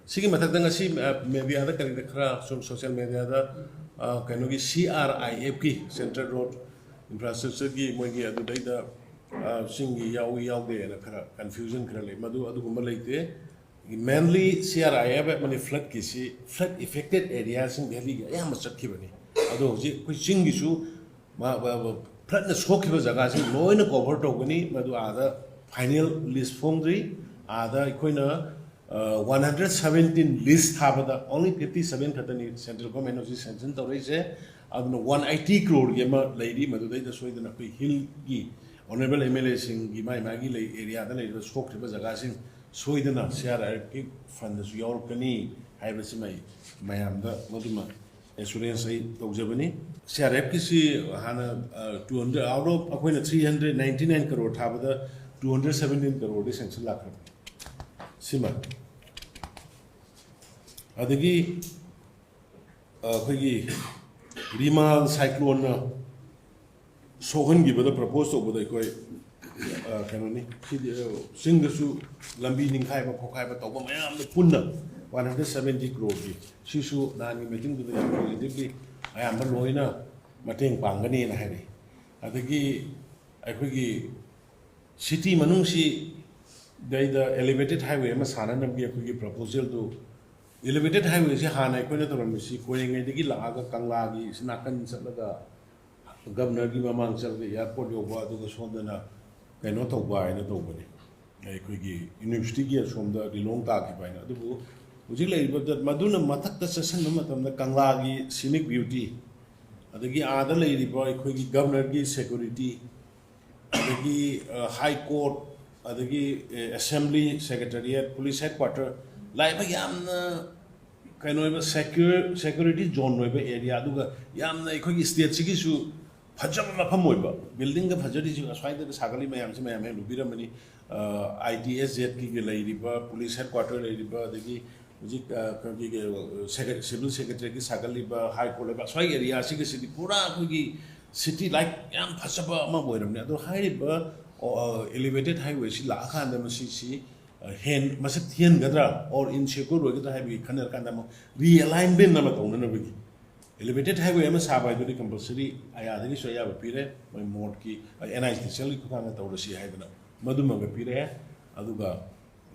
ꯁꯤꯒꯤ ꯃꯊꯛꯇ ꯉꯁꯤ, ꯑ, ꯃꯦꯗꯤꯌꯥꯗ ꯀꯔꯤꯗ ꯈꯔ ꯁꯨꯝ ꯁꯣꯁꯤꯌꯦꯜ ꯃꯦꯗꯤꯌꯥꯗ, ꯑ, ꯀꯩꯅꯣꯒꯤ ꯁꯤ ꯑꯥꯔ ꯑꯥꯏ ꯑꯦꯐꯀꯤ, ꯁꯦꯟꯇ꯭ꯔꯦꯜ ꯔꯣꯗ ꯏꯟꯐ꯭ꯔꯥꯁ꯭ꯇ꯭ꯔꯛꯆꯔꯒꯤ ꯃꯣꯏꯒꯤ ꯑꯗꯨꯗꯩꯗ, ꯑ, ꯆꯤꯡꯒꯤ ꯌꯥꯎꯏ ꯌꯥꯎꯗꯦꯅ ꯈꯔ ꯀꯟꯐ꯭ꯌꯨꯖꯟ ꯈꯔ ꯂꯩ꯫ ꯃꯗꯨ ꯑꯗꯨꯒꯨꯝꯕ ꯂꯩꯇꯦ꯫ ꯃꯦꯟꯂꯤ ꯁꯤ ꯑꯥꯔ ꯑꯥꯏ ꯑꯦꯐ ꯑꯃꯗꯤ ꯐ꯭ꯂꯠꯀꯤꯁꯤ ꯐ꯭ꯂꯠ ꯏꯐꯦꯛꯇꯦꯠ ꯑꯦꯔꯤꯌꯥꯁꯤꯡ ꯚꯦꯂꯤꯒꯤ ꯑꯌꯥꯝꯕ ꯆꯠꯈꯤꯕꯅꯤ꯫ ꯑꯗꯣ ꯍꯧꯖꯤꯛ ꯑꯩꯈꯣꯏ ꯆꯤꯡꯒꯤꯁꯨ ꯃꯥ-, ꯃꯥ-, ꯃꯥ-, ꯐ꯭ꯂꯠꯅ ꯁꯣꯛꯈꯤꯕ ꯖꯒꯥꯁꯤꯡ ꯂꯣꯏꯅ ꯀꯣꯚꯔ ꯇꯧꯒꯅꯤ꯫ ꯃꯗꯨ ꯑꯥꯗ ꯐꯥꯏꯅꯦꯜ ꯂꯤꯁ ꯐꯣꯡꯗ꯭ꯔꯤ꯫ ꯑꯥꯗ ꯑꯩꯈꯣꯏꯅ, ꯑ, ꯋꯥꯟ ꯍꯟꯗ꯭ꯔꯦꯠ ꯁꯕꯦꯟꯇꯤꯟ ꯂꯤꯁ ꯊꯥꯕꯗ only fifty seven ꯈꯛꯇꯅꯤ ꯁꯦꯟꯇ꯭ꯔꯦꯜ ꯒꯣꯔꯃꯦꯟꯅ ꯍꯧꯖꯤꯛ ꯁꯦꯡꯁꯟ ꯇꯧꯔꯛꯏꯁꯦ꯫ ꯑꯗꯨꯅ ꯋꯥꯟ ꯑꯩꯠꯇꯤ ꯀ꯭ꯔꯣꯔꯒꯤ ꯑꯃ ꯂꯩꯔꯤ꯫ ꯃꯗꯨꯗꯩꯗ ꯁꯣꯏꯗꯅ ꯑꯩꯈꯣꯏ ꯍꯤꯜꯒꯤ ꯑꯣꯅꯔꯦꯕꯜ ꯑꯦꯝ ꯑꯦꯜ ꯑꯦꯁꯤꯡꯒꯤ ꯃꯥꯏ ꯃꯥꯒꯤ ꯂꯩ ꯑꯦꯔꯤꯌꯥꯗ ꯂꯩꯔꯤꯕ ꯁꯣꯛꯈ꯭ꯔꯤꯕ ꯖꯒꯥꯁꯤꯡ ꯁꯣꯏꯗꯅ ꯁꯤ ꯑꯥꯔ ꯑꯥꯏ ꯑꯦꯐꯀꯤ ꯐꯟꯗꯁꯨ ꯌꯥꯎꯔꯛꯀꯅꯤ ꯍꯥꯏꯕꯁꯤꯃ ꯑꯩ ꯃꯌꯥꯝꯗ ꯃꯗꯨꯃ ꯑꯦꯁꯨꯔꯦꯟꯁ ꯑꯩ ꯇꯧꯖꯕꯅꯤ꯫ ꯁꯤ ꯑꯥꯔ ꯑꯦꯐꯀꯤꯁꯤ ꯍꯥꯟꯅ, ꯑ, two hundred, out of ꯑꯩꯈꯣꯏꯅ three hundred ninety nine crore ꯊꯥꯕꯗ Two hundred seventeen crore ꯗꯤ sanction ꯂꯥꯛꯈ꯭ꯔꯕꯅꯤ꯫ ꯁꯤꯃ ꯑꯗꯒꯤ ꯑ, ꯑꯩꯈꯣꯏꯒꯤ ꯔꯤꯃꯥꯜ cyclone ꯅ ꯁꯣꯛꯍꯟꯈꯤꯕꯗ propose ꯇꯧꯕꯗ ꯑꯩꯈꯣꯏ ꯑ, ꯀꯩꯅꯣꯅꯤ, ꯁꯤꯗꯤ ꯑ, ꯆꯤꯡꯗꯁꯨ ꯂꯝꯕꯤ ꯅꯤꯡꯈꯥꯏꯕ ꯈꯣꯠꯈꯥꯏꯕ ꯇꯧꯕ ꯃꯌꯥꯝꯗꯣ ꯄꯨꯟꯅ one hundred seventy crore ꯒꯤ, ꯁꯤꯁꯨ ꯅꯍꯥꯟꯒꯤ meeting ꯗꯨꯗ ꯌꯥꯝ positively ꯑꯌꯥꯝꯕ ꯂꯣꯏꯅ ꯃꯇꯦꯡ ꯄꯥꯡꯒꯅꯤꯅ ꯍꯥꯏꯔꯛꯏ꯫ ꯑꯗꯒꯤ ꯑꯩꯈꯣꯏꯒꯤ city ꯃꯅꯨꯡꯁꯤꯗꯩꯗ elevated highway ꯑꯃ ꯁꯥꯟꯅꯅꯕꯒꯤ ꯑꯩꯈꯣꯏꯒꯤ proposal ꯗꯨ, elevated highway ꯁꯤ ꯍꯥꯟꯅ ꯑꯩꯈꯣꯏꯅ ꯇꯧꯔꯝꯃꯤꯁꯤ ꯀꯣꯏꯔꯦꯡꯒꯩꯗꯒꯤ ꯂꯥꯛꯑꯒ ꯀꯪꯂꯥꯒꯤ ꯁꯤ ꯅꯥꯀꯟ ꯆꯠꯂꯒ Governor ꯒꯤ ꯃꯃꯥꯡ ꯆꯠꯂꯒ airport ꯌꯧꯕ, ꯑꯗꯨꯒ ꯁꯣꯝꯗꯅ ꯀꯩꯅꯣ ꯇꯧꯕ ꯍꯥꯏꯅ ꯇꯧꯕꯅꯤ, ꯑꯩꯈꯣꯏꯒꯤ university ꯒꯤ ꯑꯁꯣꯝꯗ ꯂꯤꯂꯣꯡ ꯇꯥꯈꯤꯕ ꯍꯥꯏꯅ꯫ ꯑꯗꯨꯕꯨ ꯍꯧꯖꯤꯛ ꯂꯩꯔꯤꯕ ꯃꯗꯨꯅ ꯃꯊꯛꯇ ꯆꯠꯁꯤꯟꯕ ꯃꯇꯝꯗ ꯀꯪꯂꯥꯒꯤ scenic beauty, ꯑꯗꯒꯤ ꯑꯥꯗ ꯂꯩꯔꯤꯕ ꯑꯩꯈꯣꯏꯒꯤ Governor ꯒꯤ security, ꯑꯗꯒꯤ High Court, ꯑꯗꯒꯤ Assembly Secretariat, Police Headquarter, ꯂꯥꯛꯏꯕ ꯌꯥꯝꯅ ꯀꯩꯅꯣ ꯑꯣꯏꯕ secure, security zone ꯑꯣꯏꯕ area, ꯑꯗꯨꯒ ꯌꯥꯝꯅ ꯑꯩꯈꯣꯏꯒꯤ state ꯁꯤꯒꯤꯁꯨ ꯐꯖꯕ ꯃꯐꯝ ꯑꯣꯏꯕ, building ꯒ ꯐꯖꯔꯤꯁꯤ ꯑꯁ꯭ꯋꯥꯏꯗ ꯁꯥꯒꯠꯂꯤ ꯃꯌꯥꯝꯁꯤ ꯃꯌꯥꯝ ꯍꯦꯛ ꯎꯕꯤꯔꯝꯃꯅꯤ꯫ ꯑ, I T S Z ꯀꯤ ꯂꯩꯔꯤꯕ, Police Headquarter ꯂꯩꯔꯤꯕ, ꯑꯗꯒꯤ ꯍꯧꯖꯤꯛ, ꯑ, ꯑꯩꯈꯣꯏꯒꯤ, ꯑ, ꯁꯦꯀ꯭ꯔꯦ-, Civil Secretary ꯒꯤ ꯁꯥꯒꯠꯂꯤꯕ, High Court ꯂꯩꯕ, ꯑꯁ꯭ꯋꯥꯏꯒꯤ area ꯁꯤꯒꯤꯁꯤꯗꯤ ꯄꯨꯔꯥ ꯑꯩꯈꯣꯏꯒꯤ city like ꯌꯥꯝ ꯐꯖꯕ ꯑꯃ ꯑꯣꯏꯔꯕꯅꯤ꯫ ꯑꯗꯣ ꯍꯥꯏꯔꯤꯕ, ꯑ, elevated highway ꯁꯤ ꯂꯥꯛꯑꯀꯥꯟꯗ ꯃꯁꯤꯁꯤ, ꯑ, ꯍꯦꯟ-, ꯃꯁꯛ ꯊꯤꯍꯟꯒꯗ꯭ꯔꯥ or insecure ꯑꯣꯏꯒꯗ꯭ꯔꯥ ꯍꯥꯏꯕꯒꯤ ꯈꯟꯅꯔꯀꯥꯟꯗ ꯑꯃꯨꯛ realignment ꯑꯃ ꯇꯧꯅꯅꯕꯒꯤ, elevated highway ꯑꯃ ꯁꯥꯕ ꯍꯥꯏꯗꯨꯗꯤ compulsory ꯑꯌꯥꯗꯒꯤꯁꯨ ꯑꯌꯥꯕ ꯄꯤꯔꯦ, ꯃꯣꯏ ꯃꯣꯔꯠꯀꯤ, ꯑ, N H T C L ꯒꯤ ꯈꯨꯠꯊꯥꯡꯗ ꯇꯧꯔꯁꯤ ꯍꯥꯏꯗꯅ ꯃꯗꯨꯃꯒ ꯄꯤꯔꯛꯑꯦ꯫ ꯑꯗꯨꯒ,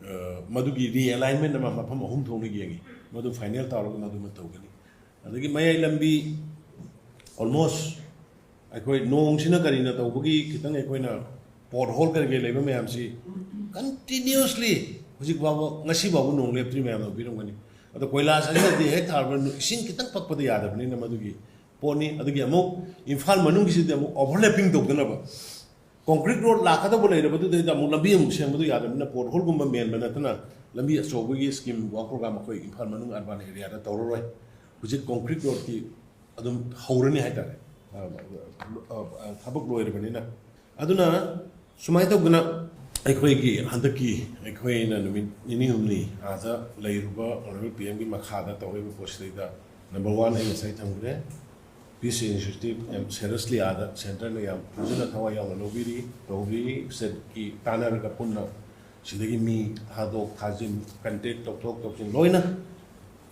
ꯑ, ꯃꯗꯨꯒꯤ realignment ꯑꯃ ꯃꯐꯝ ꯑꯍꯨꯝ ꯊꯣꯛꯅ ꯌꯦꯡꯉꯤ, ꯃꯗꯨ final ꯇꯧꯔꯒ ꯃꯗꯨꯃ ꯇꯧꯒꯅꯤ꯫ ꯑꯗꯒꯤ ꯃꯌꯥꯏ ꯂꯝꯕꯤ almost ꯑꯩꯈꯣꯏ ꯅꯣꯡꯁꯤꯅ ꯀꯔꯤꯅ ꯇꯧꯕꯒꯤ ꯈꯤꯇꯪ ꯑꯩꯈꯣꯏꯅ pothole ꯀꯔꯤ ꯀꯔꯤ ꯂꯩꯕ ꯃꯌꯥꯝꯁꯤ continuously ꯍꯧꯖꯤꯛ ꯐꯥꯎꯕ, ꯉꯁꯤ ꯐꯥꯎꯕ ꯅꯣꯡ ꯂꯦꯞꯇ꯭ꯔꯤ, ꯃꯌꯥꯝꯅ ꯎꯕꯤꯔꯝꯒꯅꯤ꯫ ꯑꯗꯣ ꯀꯣꯏꯂꯥꯁ ꯑꯁꯤꯅꯗꯤ ꯍꯦꯛ ꯊꯥꯔꯕ ꯏꯁꯤꯡ ꯈꯤꯇꯪ ꯄꯛꯄꯗ ꯌꯥꯗꯕꯅꯤꯅ ꯃꯗꯨꯒꯤ ꯄꯣꯠꯅꯤ꯫ ꯑꯗꯨꯒꯤ ꯑꯃꯨꯛ ꯏꯝꯐꯥꯜ ꯃꯅꯨꯡꯒꯤꯁꯤꯗꯤ ꯑꯃꯨꯛ overlapping ꯇꯧꯗꯅꯕ concrete road ꯂꯥꯛꯀꯗꯧꯕ ꯂꯩꯔꯕꯗꯨꯗꯩꯗ ꯑꯃꯨꯛ ꯂꯝꯕꯤ ꯑꯃꯨꯛ ꯁꯦꯝꯕꯗꯨ ꯌꯥꯗꯕꯅꯤꯅ pothole ꯒꯨꯝꯕ ꯃꯦꯟꯕ ꯅꯠꯇꯅ ꯂꯝꯕꯤ ꯑꯆꯧꯕꯒꯤ scheme, work program ꯑꯩꯈꯣꯏ ꯏꯝꯐꯥꯜ ꯃꯅꯨꯡ urban area ꯗ ꯇꯧꯔꯔꯣꯏ꯫ ꯍꯧꯖꯤꯛ concrete road ꯀꯤ ꯑꯗꯨꯝ ꯍꯧꯔꯅꯤ ꯍꯥꯏꯇꯥꯔꯦ, ꯑ, ꯑ, ꯑ, ꯊꯕꯛ ꯂꯣꯏꯔꯕꯅꯤꯅ꯫ ꯑꯗꯨꯅ ꯁꯨꯃꯥꯏꯅ ꯇꯧꯗꯅ ꯑꯩꯈꯣꯏꯒꯤ ꯍꯟꯗꯛꯀꯤ ꯑꯩꯈꯣꯏꯅ ꯅꯨꯃꯤꯠ ꯅꯤꯅꯤ ꯍꯨꯝꯅꯤ ꯑꯥꯗ ꯂꯩꯔꯨꯕ ꯑꯣꯅꯔꯦꯕꯜ ꯄꯤ ꯑꯦꯝꯒꯤ ꯃꯈꯥꯗ ꯇꯧꯔꯤꯕ ꯄꯣꯠꯁꯤꯗꯩꯗ, ꯅꯝꯕꯔ ꯋꯥꯟ ꯑꯩ ꯉꯁꯥꯏ ꯊꯝꯈ꯭ꯔꯦ, ꯄꯤꯁ ꯏꯅꯤꯁꯤꯌꯦꯇꯤꯚ ꯌꯥꯝ ꯁꯦꯔꯤꯌꯁꯂꯤ ꯑꯥꯗ ꯁꯦꯟꯇꯔꯅ ꯌꯥꯝ ꯐꯖꯅ ꯊꯋꯥꯏ ꯌꯥꯎꯅ ꯂꯧꯕꯤꯔꯤ, ꯇꯧꯕꯤꯔꯤ꯫ ꯁ꯭ꯇꯦꯠꯀꯤ ꯇꯥꯟꯅꯔꯒ ꯄꯨꯟꯅ ꯁꯤꯗꯒꯤ ꯃꯤ ꯊꯥꯗꯣꯛ ꯊꯥꯖꯤꯟ, ꯀꯟꯇꯦꯛ ꯇꯧꯊꯣꯛ ꯇꯧꯁꯤꯟ ꯂꯣꯏꯅ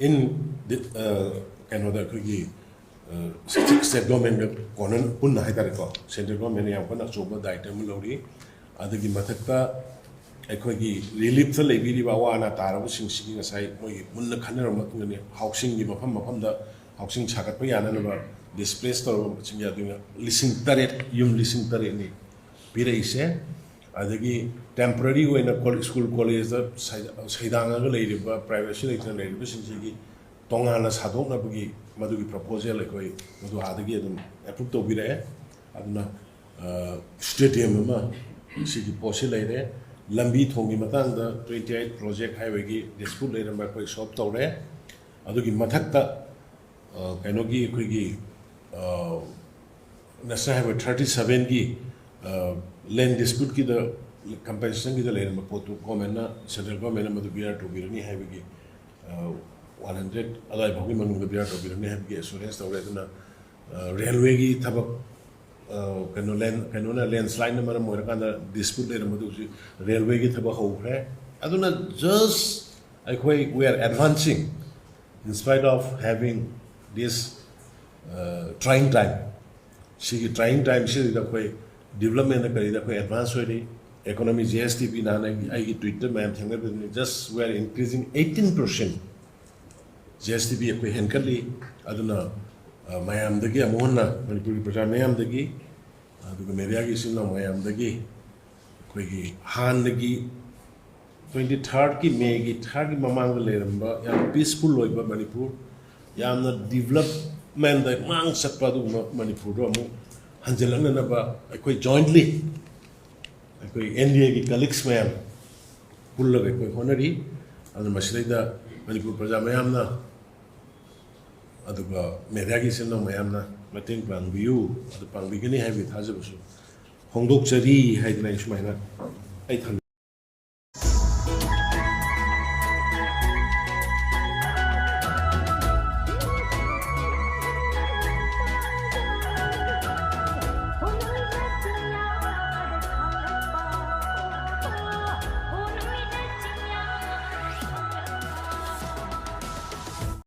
ꯏꯟ ꯀꯩꯅꯣꯗ ꯑꯩꯈꯣꯏꯒꯤ ꯁ꯭ꯇꯦꯠ ꯒꯣꯔꯃꯦꯟꯒ ꯀꯣꯟꯅ ꯄꯨꯟꯅ ꯍꯥꯏꯇꯥꯔꯦꯀꯣ, ꯁꯦꯟꯇ꯭ꯔꯦꯜ ꯒꯣꯔꯃꯦꯟꯅ ꯌꯥꯝ ꯀꯟꯅ ꯑꯆꯧꯕ ꯗꯥꯌꯤꯇ꯭ꯕ ꯑꯃ ꯂꯧꯔꯤ꯫ ꯑꯗꯨꯒꯤ ꯃꯊꯛꯇ ꯑꯩꯈꯣꯏꯒꯤ ꯔꯤꯂꯤꯐꯇ ꯂꯩꯕꯤꯔꯤꯕ ꯑꯋꯥ ꯑꯅꯥ ꯇꯥꯔꯕꯁꯤꯡꯁꯤꯒꯤ ꯉꯁꯥꯏ ꯃꯣꯏꯒꯤ ꯃꯨꯟꯅ ꯈꯟꯅꯔꯕ ꯃꯇꯨꯡꯗꯅꯤ ꯍꯥꯎꯁꯤꯡꯒꯤ ꯃꯐꯝ ꯃꯐꯝꯗ ꯍꯥꯎꯁꯤꯡ ꯁꯥꯒꯠꯄ ꯌꯥꯅꯅꯕ ꯗꯤꯁꯄ꯭ꯂꯦꯁ ꯇꯧꯔꯕꯁꯤꯡꯒꯤ ꯑꯗꯨꯅ ꯂꯤꯁꯤꯡ ꯇꯔꯦꯠ, ꯌꯨꯝ ꯂꯤꯁꯤꯡ ꯇꯔꯦꯠꯅꯤ ꯄꯤꯔꯛꯏꯁꯦ꯫ ꯑꯗꯒꯤ ꯇꯦꯝꯄꯔꯔꯤ ꯑꯣꯏꯅ ꯀꯣ-, ꯁ꯭ꯀꯨꯜ ꯀꯣꯂꯦꯖꯇ ꯁꯩ-, ꯁꯩꯗꯥꯡꯉꯒ ꯂꯩꯔꯤꯕ, ꯄ꯭ꯔꯥꯏꯚꯦꯁꯤ ꯂꯩꯇꯅ ꯂꯩꯔꯤꯕꯁꯤꯡꯁꯤꯒꯤ ꯇꯣꯉꯥꯟꯅ ꯁꯥꯗꯣꯛꯅꯕꯒꯤ ꯃꯗꯨꯒꯤ ꯄ꯭ꯔꯄꯣꯖꯦꯜ ꯑꯩꯈꯣꯏ ꯃꯗꯨ ꯑꯥꯗꯒꯤ ꯑꯗꯨꯝ ꯑꯦꯄ꯭ꯔꯨꯞ ꯇꯧꯕꯤꯔꯛꯑꯦ꯫ ꯑꯗꯨꯅ ꯁ꯭ꯇꯦꯗꯤꯌꯝ ꯑꯃ ꯁꯤꯒꯤ ꯄꯣꯠꯁꯤ ꯂꯩꯔꯦ꯫ ꯂꯝꯕꯤ ꯊꯣꯡꯒꯤ ꯃꯇꯥꯡꯗ ꯇ꯭ꯋꯦꯟꯇꯤ ꯑꯩꯠ ꯄ꯭ꯔꯣꯖꯦꯛ ꯍꯥꯏꯋꯦꯒꯤ ꯗꯤꯁꯄ꯭ꯌꯨꯠ ꯂꯩꯔꯝꯕ ꯑꯩꯈꯣꯏ ꯁꯣꯜꯕ ꯇꯧꯔꯦ꯫ ꯑꯗꯨꯒꯤ ꯃꯊꯛꯇ ꯀꯩꯅꯣꯒꯤ ꯑꯩꯈꯣꯏꯒꯤ ꯅꯦꯁꯅꯦꯜ ꯍꯥꯏꯋꯦ ꯊꯥꯔꯇꯤ ꯁꯕꯦꯟꯒꯤ ꯂꯦꯟ ꯗꯤꯁꯄ꯭ꯌꯨꯠꯀꯤꯗ ꯀꯝꯄꯦꯟꯁꯦꯁꯟꯒꯤꯗ ꯂꯩꯔꯝꯕ ꯄꯣꯠꯇꯨ ꯒꯣꯔꯃꯦꯟꯅ, ꯁꯦꯟꯇ꯭ꯔꯦꯜ ꯒꯣꯔꯃꯦꯟꯅ ꯃꯗꯨ ꯕꯤꯌꯥꯔ ꯇꯧꯕꯤꯔꯅꯤ ꯍꯥꯏꯕꯒꯤ ꯋꯥꯟ ꯍꯟꯗ꯭ꯔꯦꯠ ꯑꯗꯨꯋꯥꯏ ꯐꯥꯎꯒꯤ ꯃꯅꯨꯡꯗ ꯕꯤꯌꯥꯔ ꯇꯧꯕꯤꯔꯅꯤ ꯍꯥꯏꯕꯒꯤ ꯑꯦꯁꯨꯔꯦꯟꯁ ꯇꯧꯔꯦ꯫ ꯑꯗꯨꯅ ꯔꯦꯜꯋꯦꯒꯤ ꯊꯕꯛ ꯀꯩꯅꯣ ꯂꯦꯟ ꯀꯩꯅꯣꯅ ꯂꯦꯟꯁ꯭ꯂꯥꯏꯠꯅ ꯃꯔꯝ ꯑꯣꯏꯔꯀꯥꯟꯗ ꯗꯤꯁꯄ꯭ꯌꯨꯠ ꯂꯩꯔꯝꯕꯗꯨ ꯍꯧꯖꯤꯛ ꯔꯦꯜꯋꯦꯒꯤ ꯊꯕꯛ ꯍꯧꯈ꯭ꯔꯦ꯫ ꯑꯗꯨꯅ ꯖꯁ ꯑꯩꯈꯣꯏ we are advancing in spite of having this trying time꯫ ꯁꯤꯒꯤ ꯇ꯭ꯔꯥꯏꯌꯤꯡ ꯇꯥꯏꯝꯁꯤꯗ ꯑꯩꯈꯣꯏ ꯗꯤꯕꯂꯞꯃꯦꯟꯗ ꯀꯔꯤꯗ ꯑꯩꯈꯣꯏ ꯑꯦꯗꯚꯥꯟꯁ ꯑꯣꯏꯔꯤ꯫ ꯏꯀꯣꯅꯣꯃꯤ ꯖꯤ ꯑꯦꯁ ꯇꯤ ꯄꯤ ꯅꯍꯥꯟ ꯑꯩꯒꯤ ꯑꯩꯒꯤ ꯇ꯭ꯋꯤꯠꯇ ꯃꯌꯥꯝ ꯊꯦꯡꯅꯕꯗꯨꯅꯤ, just we are increasing eighteen percent꯫ G S T P ꯑꯩꯈꯣꯏ ꯍꯦꯟꯒꯠꯂꯤ꯫ ꯑꯗꯨꯅ ꯃꯌꯥꯝꯗꯒꯤ ꯑꯃꯨꯛ ꯍꯟꯅ ꯃꯅꯤꯄꯨꯔꯒꯤ ꯄ꯭ꯔꯖꯥ ꯃꯌꯥꯝꯗꯒꯤ ꯑꯗꯨꯒ ꯃꯦꯗꯤꯌꯥꯒꯤ ꯏꯆꯤꯟ ꯏꯅꯥꯎ ꯃꯌꯥꯝꯗꯒꯤ ꯑꯩꯈꯣꯏꯒꯤ ꯍꯥꯟꯅꯒꯤ ꯇ꯭ꯋꯦꯟꯇꯤ ꯊꯥꯔꯠꯀꯤ ꯃꯦꯒꯤ ꯊꯥꯔꯠꯀꯤ ꯃꯃꯥꯡꯗ ꯂꯩꯔꯝꯕ ꯌꯥꯝ ꯄꯤꯁꯐꯨꯜ ꯑꯣꯏꯕ ꯃꯅꯤꯄꯨꯔ, ꯌꯥꯝꯅ ꯗꯤꯕꯂꯞꯃꯦꯟꯗ ꯃꯥꯡ ꯆꯠꯄ ꯑꯗꯨꯒꯨꯝꯕ ꯃꯅꯤꯄꯨꯔꯗꯣ ꯑꯃꯨꯛ ꯍꯟꯖꯤꯜꯂꯛꯅꯅꯕ ꯑꯩꯈꯣꯏ ꯖꯣꯏꯟꯠꯂꯤ ꯑꯩꯈꯣꯏ ꯑꯦꯟ ꯗꯤ ꯑꯦꯒꯤ ꯀꯂꯤꯛꯁ ꯃꯌꯥꯝ ꯄꯨꯜꯂꯒ ꯑꯩꯈꯣꯏ ꯍꯣꯠꯅꯔꯤ꯫ ꯑꯗꯨꯅ ꯃꯁꯤꯗꯩꯗ ꯃꯅꯤꯄꯨꯔ ꯄ꯭ꯔꯖꯥ ꯃꯌꯥꯝꯅ ꯑꯗꯨꯒ ꯃꯦꯗꯤꯌꯥꯒꯤ ꯏꯆꯤꯟ ꯏꯅꯥꯎ ꯃꯌꯥꯝꯅ ꯃꯇꯦꯡ ꯄꯥꯡꯕꯤꯌꯨ, ꯑꯗꯨ ꯄꯥꯡꯕꯤꯒꯅꯤ ꯍꯥꯏꯕꯒꯤ ꯊꯥꯖꯕꯁꯨ ꯐꯣꯡꯗꯣꯛꯆꯔꯤ ꯍꯥꯏꯗꯅ ꯑꯩ ꯁꯨꯃꯥꯏꯅ ꯑꯩ ꯊꯝꯖ